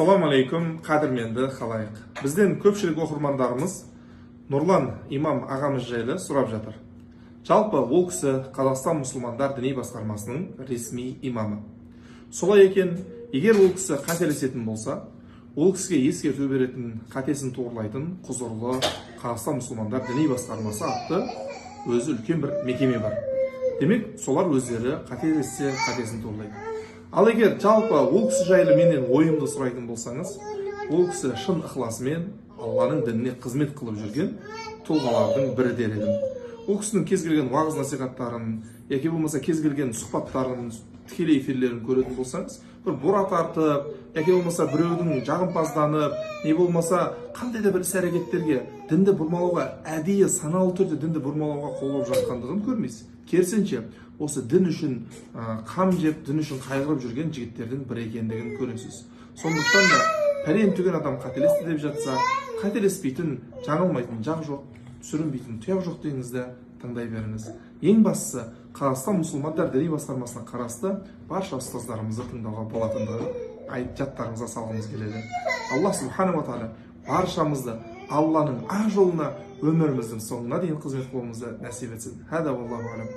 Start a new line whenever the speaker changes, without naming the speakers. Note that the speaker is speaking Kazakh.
Ассалаумағалейкум, қадірменді халайық! Бізден көпшілік оқырмандарымыз Нұрлан имам ағамыз жайлы сұрап жатыр. Жалпы, ол кісі Қазақстан мұсылмандар діни басқармасының ресми имамы. Солай екен, егер ол кісі қателесетін болса, ол кісіге ескерту беретін, қатесін туғырлайтын құзырлы Қазақстан мұсылмандар діни басқармасы атты өзі үлкен бір мекеме бар. Демек, солар өздері қателессе, қатесін туғырлайды. Ал егер жалпы ол кісі жайлы менен ойымды сұрайтын болсаңыз, ол кісі шын ықыласымен Алланың дініне қызмет қылып жүрген тұлғалардың бірі дер едім. Ол кісінің кез келген уағыз насихаттарын яки болмаса кез келген сұхбаттарын, тікелей эфирлерін көретін болсаңыз, бір бұра тартып яки болмаса біреудің жағымпазданып, не болмаса қандай да бір іс әрекеттерге, дінді бұрмалауға, әдейі саналы түрде дінді бұрмалауға қолдап жатқандығын көрмейсіз. Керісінше, осы дін үшін қам жеп, дін үшін қайғырып жүрген жігіттердің бірі екендігін көресіз. Сондықтан да пәлен түген адам қателесті деп жатса, қателеспейтін, жаңылмайтын жақ жоқ, сүрінбейтін тұяқ жоқ деңізді тыңдай беріңіз. Ең бастысы, Қазақстан мұсылмандар діни басқармасына қарасты барша ұстаздарымызды тыңдауға болатындығын айт, жаттарыңызға салғымыз келеді. Алла субханала тағала баршамызды Алланың ақ жолына өміріміздің соңына дейін қызмет қылуымызды нәсіп етсін. Хада, уаллаху алам.